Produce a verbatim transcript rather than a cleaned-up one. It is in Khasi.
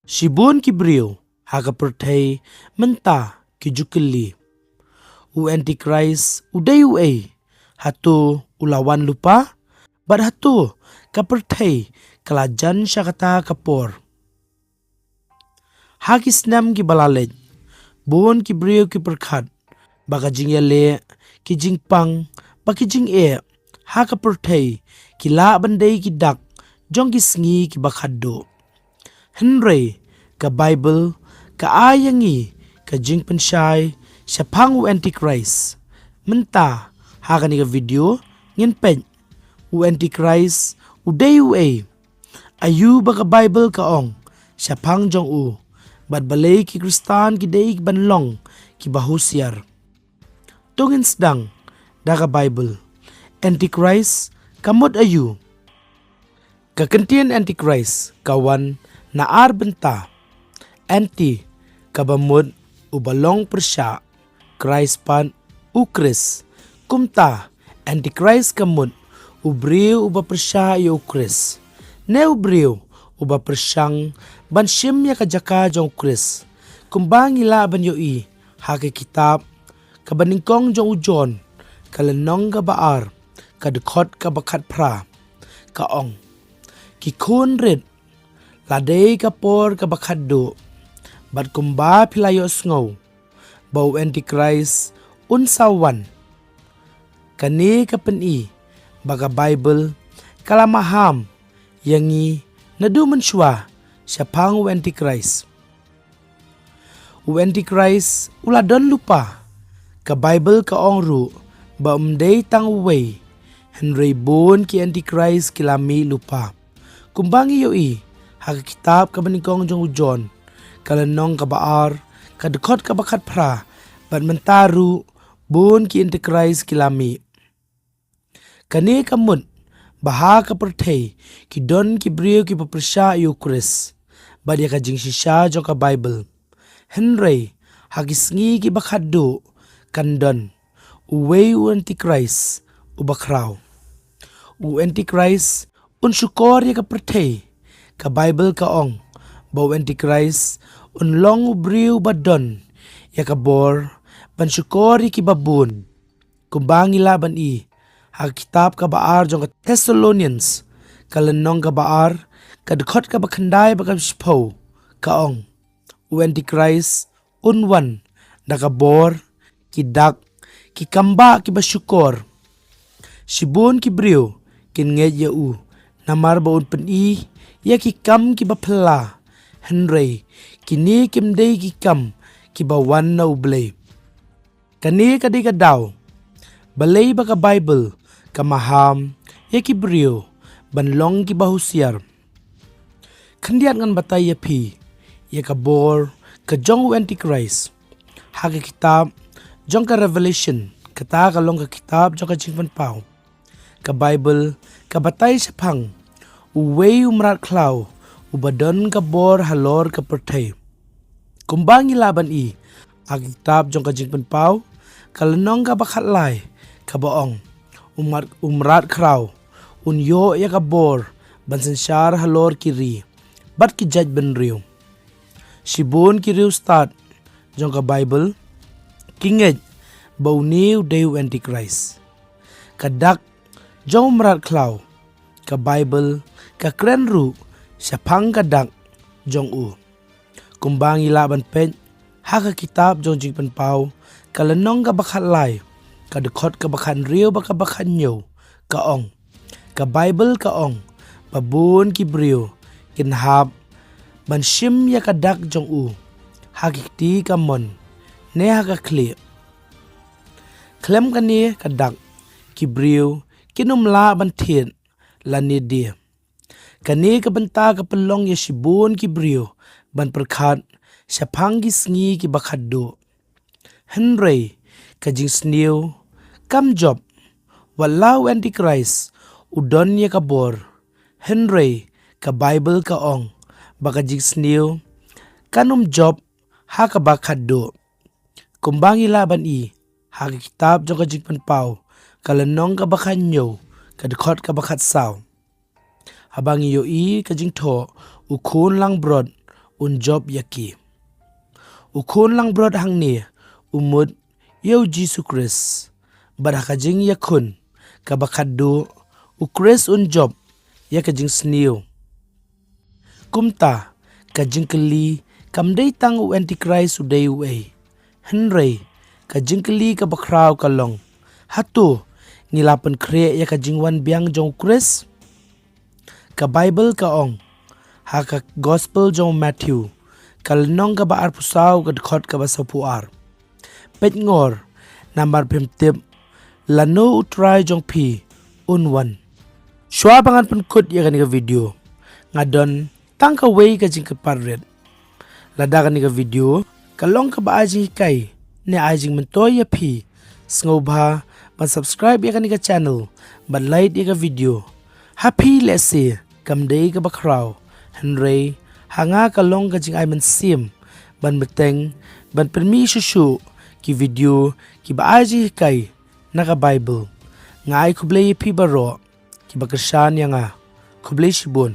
Shibun ki briew ha ka pyrthei mynta ki ju kylli, u Antichrist u dei uei? Hato u la wan lypa? Bad hato ka pyrthei ka la jan sha kata ka por? Ha ki snem ki ba la leit, bun ki briew ki pyrkhat ba ka jingïaleh, ki jingpang, ba ki jingeh ha ka pyrthei ki lah ban dei ki dak jong ki sngi ki ba khatduh. Hynrei ka Baibl ka ai ïa ngi ka jingpynshai shaphang u Antichrist. Mynta ha kane ka video ngin peit u Antichrist u dei uei, aïu ba ka Baibl ka ong shaphang jong u, bad balei ki Khristan ki dei ban long ki ba husiar. To ngin sdang da ka Baibl. Antichrist ka mut aïu? Ka kyntien Antichrist ka wan na ar bynta. Anti ka ba mut u ba long pyrshah, Christ pat u Khrist. Kumta Antichrist ka mut u briew u ba pyrshah ïa u Khrist, ne u briew u ba pyrshang ban shim ïa ka jaka jong u Khrist. Kumba ngi lah ban ïohi ha ka kitab ka ba nyngkong jong u John, ka lynnong ka ba ar, ka dkhot ka ba khatphra, ka ong, ki khun rit, la dei ka por ka ba khatduh, bad kumba phi la ïohsngew ba u Antichrist un sa wan. Kane ka pyni ba ka Baibl ka la maham ïa ngi naduh mynshuwa shaphang u Antichrist. U Antichrist u la don lypa. Ka Baibl ka ong ruh ba um dei tang uwei, hynrei bun ki Antichrist ki la mih lypa. Kumba ngi ïohi ha ka kitab ka ba nyngkong jong u John, ka lynnong ka ba ar, ka dkhot ka ba khatphra, bad mynta ruh bun ki Antichrist ki la mih. Kane ka mut ba ha ka pyrthei ki don ki briew ki ba pyrshah ïa u Khrist bad ïa ka jingshisha jong ka Baibl. Hynrei ha ki sngi ki ba khatduh kan don uwei u Antichrist u ba khraw. U Antichrist un shukor ïa ka pyrthei. Ka Baibl ka ong ba u Antichrist un long u briew ba don ïa ka bor ban shukor ïa ki ba bun. Kumba ngi lah ban i ha ka kitab ka ba ar jong ka Thessalonians, ka lynnong ka ba ar, ka dkhot ka ba khyndai bad ka ba shiphew, ka ong, u Antichrist un wan da ka bor, ki dak, ki kambah ki ba shukor. Shibun ki briew kin ngeit ïa u namar ba un pyni ïa ki kam ki ba phylla. Hynrei kine kim dei ki kam ki ba wan na u Blei. Kane ka dei ka daw balei ba ka Baibl ka maham ïa ki briew ban long ki ba husiar. Khyndiat ngan batai ïa phi ïa ka bor ka jong u Antichrist. Ha ka kitab jong ka Revelation, kata ka long ka kitab jong ka Jingpynpaw, ka Baibl ka batai shaphang uwei u mrad khlaw u ba don ka bor halor ka pyrthei. Kumba ngi lah ban i ha ka kitab jong ka Jingpynpaw, ka lynnong ka ba khatlai, ka ba ong, u mrad, u mrad khlaw un ïoh ïa ka bor ban synshar halor ki ri bad ki jaitbynriew. Shibun ki riewstad jong ka Baibl ki ngeit ba une u dei u Antichrist. Ka dak jong u mrad khlaw, ka Baibl ka kren ruh shaphang ka dak jong u. Kumba ngi lah ban peit ha ka kitab jong Jingpynpaw, ka lynnong ka ba khatlai, ka dkhot ka ba khathynriew bad ka ba khathynñiew, ka ong, ka Baibl ka ong ba bun ki briew kin hap ban shim ïa ka dak jong u ha ki kti kamon ne ha ka khlieh. Khlem kane ka dak, ki briew kin ym lah ban thied lane die. Kane ka bynta ka pynlong ïa shibun ki briew ban pyrkhat shaphang ki sngi ki ba khatduh. Hynrei ka jingsniew kam jop. Wat la u Antichrist u don ïa ka bor, hynrei ka Baibl ka ong ba ka jingsniew kan ym jop ha ka ba khatduh. Kumba ngi lah ban i ha ka kitab jong ka Jingpynpaw, ka lynnong ka ba khathynñiew, ka dkhot ka ba khatsaw. Haba ngi ïohi ka jingthoh u khun langbrot un jop ïa ki. U khun langbrot hangne u mut ïa u Jisu Khrist. Bad ha ka jingïakhun kaba khatduh, u Khrist un jop ïa ka jingsniew. Kumta, ka jingkylli kam dei tang u Antichrist u dei uei. Hynrei, ka jingkylli kaba khraw ka long, hato ngi la pynkhreh ïa ka jingwan biang jong u Khrist? Ka Baibl ka ong ha ka Gospel jong u Matthew, ka lynnong kaba arphew saw, ka dkhot kaba sawphew ar. Peit ngor, namar phim tip lano u Trai jong phi un wan. Shuwa ba ngan pynkut ïa kane ka video, nga don tang kawei ka jingkyrpad rit. Lada kane ka video ka long kaba ai jinghikai ne ai jingmyntoi ïa phi, sngewbha ban subscribe ïa kane ka channel bad like ïa ka video. Ha phi lehse kam dei kaba khraw, hynrei ha nga ka long ka jingai mynsiem ban bteng, ban pynmih shuh shuh ki video kiba ai jinghikai na ka Baibl. Nga ai khublei ïa phi baroh kiba kyrshan ïa nga. Khublei shibun.